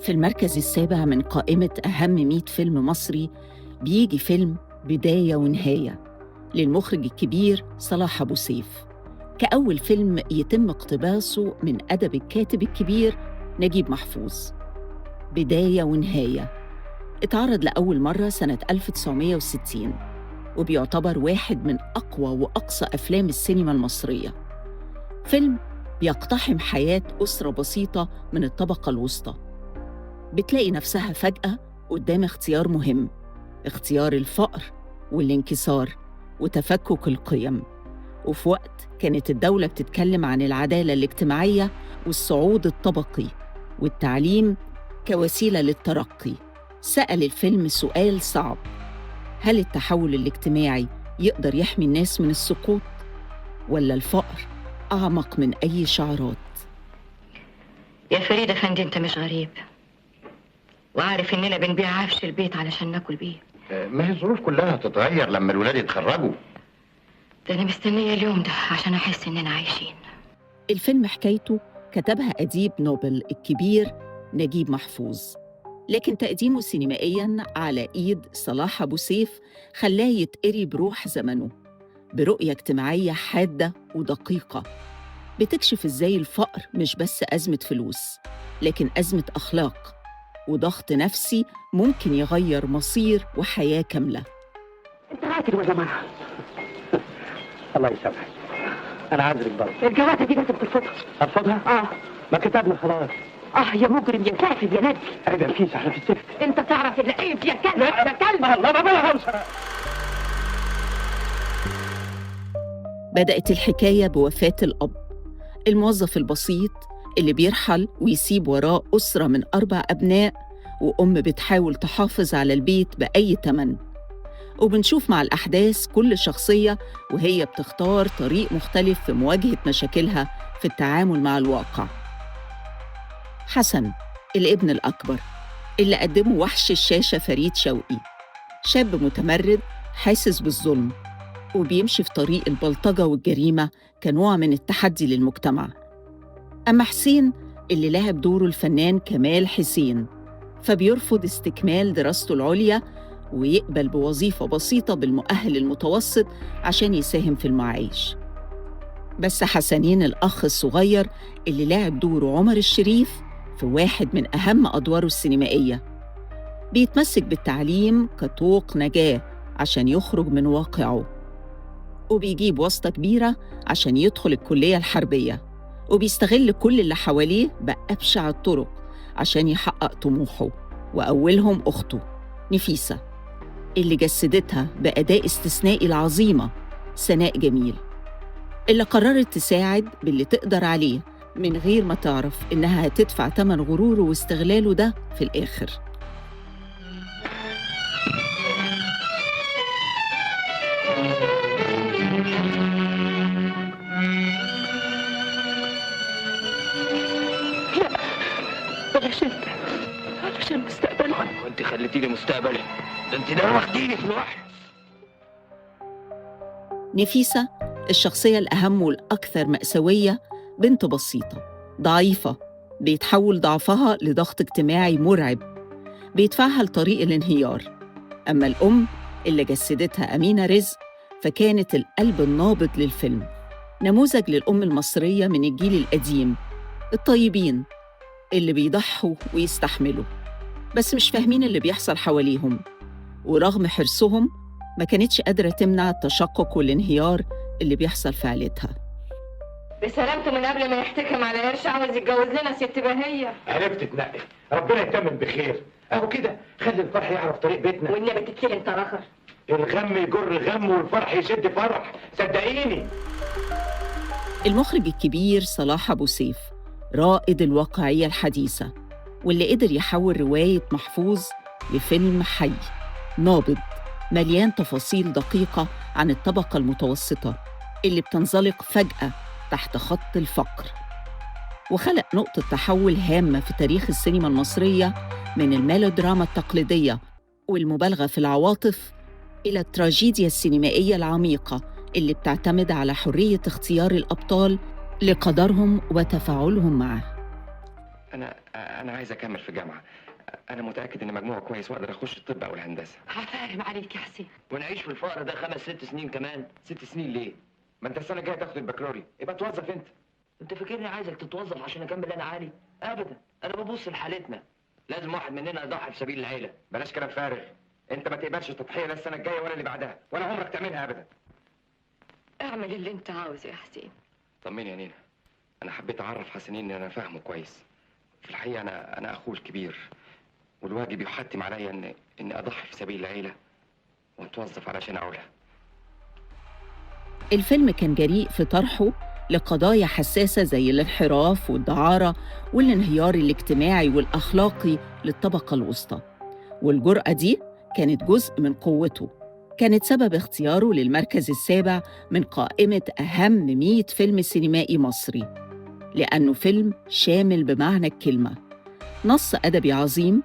في المركز السابع من قائمة أهم 100 فيلم مصري بيجي فيلم بداية ونهاية للمخرج الكبير صلاح أبو سيف، كأول فيلم يتم اقتباسه من أدب الكاتب الكبير نجيب محفوظ. بداية ونهاية اتعرض لأول مرة سنة 1960، وبيعتبر واحد من أقوى وأقصى أفلام السينما المصرية. فيلم بيقتحم حياة أسرة بسيطة من الطبقة الوسطى، بتلاقي نفسها فجأة قدام اختيار مهم، اختيار الفقر والانكسار وتفكك القيم. وفي وقت كانت الدولة بتتكلم عن العدالة الاجتماعية والصعود الطبقي والتعليم كوسيلة للترقي، سأل الفيلم سؤال صعب: هل التحول الاجتماعي يقدر يحمي الناس من السقوط، ولا الفقر أعمق من أي شعارات؟ يا فريد أفندي، أنت مش غريب، وعارف إننا بنبيع عفش البيت علشان ناكل بيه. ما هي الظروف كلها هتتغير لما الولاد يتخرجوا. ده أنا مستنية اليوم ده عشان أحس إننا عايشين. الفيلم حكايته كتبها أديب نوبل الكبير نجيب محفوظ، لكن تقديمه سينمائياً على إيد صلاح أبو سيف خلاه يتقري بروح زمنه، برؤية اجتماعية حادة ودقيقة بتكشف إزاي الفقر مش بس أزمة فلوس، لكن أزمة أخلاق وضغط نفسي ممكن يغير مصير وحياة كاملة. أنت قاتل ولا مرة؟ الله يسامحك، أنا عذرك برضه. الجوازة دي لازم ترفضها. أرفضها؟ آه. ما كتبنا خلاص. آه يا مجرم يا كافر يا ندل. عيب يا نفيسة، احنا في السفت. أنت تعرف إن عيب يا كلب يا كلب. الله ما بلا همسة. بدأت الحكاية بوفاة الأب، الموظف البسيط اللي بيرحل ويسيب وراه أسرة من 4 أبناء وأم بتحاول تحافظ على البيت بأي تمن. وبنشوف مع الأحداث كل شخصية وهي بتختار طريق مختلف في مواجهة مشاكلها في التعامل مع الواقع. حسن الابن الأكبر اللي قدمه وحش الشاشة فريد شوقي، شاب متمرد حاسس بالظلم وبيمشي في طريق البلطجة والجريمة كنوع من التحدي للمجتمع. أما حسين اللي لعب دوره الفنان كمال حسين، فبيرفض استكمال دراسته العليا ويقبل بوظيفة بسيطة بالمؤهل المتوسط عشان يساهم في المعايش. بس حسنين الأخ الصغير اللي لعب دوره عمر الشريف في واحد من أهم أدواره السينمائية، بيتمسك بالتعليم كطوق نجاة عشان يخرج من واقعه، وبيجيب واسطة كبيرة عشان يدخل الكلية الحربية، وبيستغل كل اللي حواليه بأبشع الطرق عشان يحقق طموحه، وأولهم أخته نفيسة اللي جسدتها بأداء استثنائي العظيمة سناء جميل، اللي قررت تساعد باللي تقدر عليه من غير ما تعرف إنها هتدفع تمن غروره واستغلاله ده في الآخر. لا بلاش انت، علشان مستقبلهم. وانت خليتيني مستقبلي، ده انت دوختيني في الوحي. نفيسة الشخصية الأهم والأكثر مأساوية، بنت بسيطة ضعيفة بيتحول ضعفها لضغط اجتماعي مرعب بيدفعها لطريق الانهيار. أما الأم اللي جسدتها أمينة رزق فكانت القلب النابض للفيلم، نموذج للأم المصرية من الجيل القديم الطيبين اللي بيضحوا ويستحملوا بس مش فاهمين اللي بيحصل حواليهم، ورغم حرصهم ما كانتش قادرة تمنع التشقق والانهيار اللي بيحصل في عيلتها. بسلامته من قبل ما يحتكم على قرش عاوز يتجوز لنا ست بهية. عرفت تنقي، ربنا يتمم بخير. اهو كده، خلي الفرح يعرف طريق بيتنا. والنبي تتكلم انت رخر. الغم يجر غم والفرح يشد فرح، صدقيني. المخرج الكبير صلاح أبو سيف رائد الواقعية الحديثة، واللي قدر يحول رواية محفوظ لفيلم حي نابض مليان تفاصيل دقيقة عن الطبقة المتوسطة اللي بتنزلق فجأة تحت خط الفقر، وخلق نقطة تحول هامة في تاريخ السينما المصرية من الميلودراما التقليدية والمبالغة في العواطف إلى التراجيديا السينمائية العميقة اللي بتعتمد على حرية اختيار الأبطال لقدرهم وتفاعلهم معه. انا عايز اكمل في الجامعة. انا متاكد ان مجموعة كويس واقدر اخش الطب او الهندسة. هفهم عليك يا حسين. ونعيش في الفقر ده 5 6 سنين كمان. 6 سنين ليه؟ ما انت السنة الجاية تاخد البكالوريا، يبقى توظف انت. انت فاكرني عايزك تتوظف عشان اكمل انا عالي؟ ابدا، انا ببص لحالتنا، لازم واحد مننا يضحي في سبيل العيلة. بلاش كلام فارغ، انت ما تقبلش التضحية لا السنة الجاية ولا اللي بعدها، ولا عمرك تعملها ابدا. اعمل اللي انت عاوزه يا حسين. طمني يا نينا، انا حبيت اعرف حسنين ان انا فاهمه كويس. في الحقيقة انا اخوه الكبير، والواجب يحتم عليا ان اضحي في سبيل العيلة واتوظف علشان اعولها. الفيلم كان جريء في طرحه لقضايا حساسة زي الانحراف والدعارة والانهيار الاجتماعي والأخلاقي للطبقة الوسطى، والجرأة دي كانت جزء من قوته، كانت سبب اختياره للمركز السابع من قائمة أهم 100 فيلم سينمائي مصري، لأنه فيلم شامل بمعنى الكلمة، نص أدبي عظيم،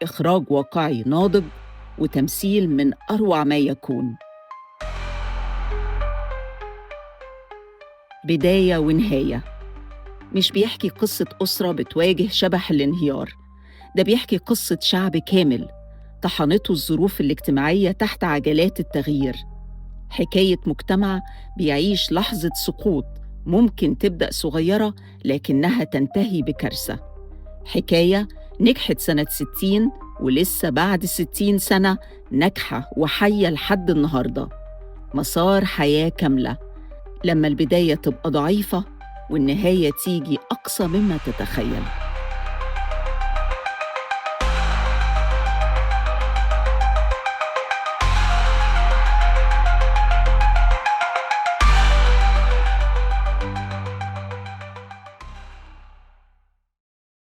إخراج واقعي ناضج، وتمثيل من أروع ما يكون. بداية ونهاية، مش بيحكي قصة أسرة بتواجه شبح الانهيار، ده بيحكي قصة شعب كامل طحنته الظروف الاجتماعية تحت عجلات التغيير، حكاية مجتمع بيعيش لحظة سقوط ممكن تبدأ صغيرة لكنها تنتهي بكارثة، حكاية نجحت سنة 60 ولسه بعد 60 سنة ناجحة وحية لحد النهاردة، مسار حياة كاملة لما البداية تبقى ضعيفة والنهاية تيجي أقصى مما تتخيل.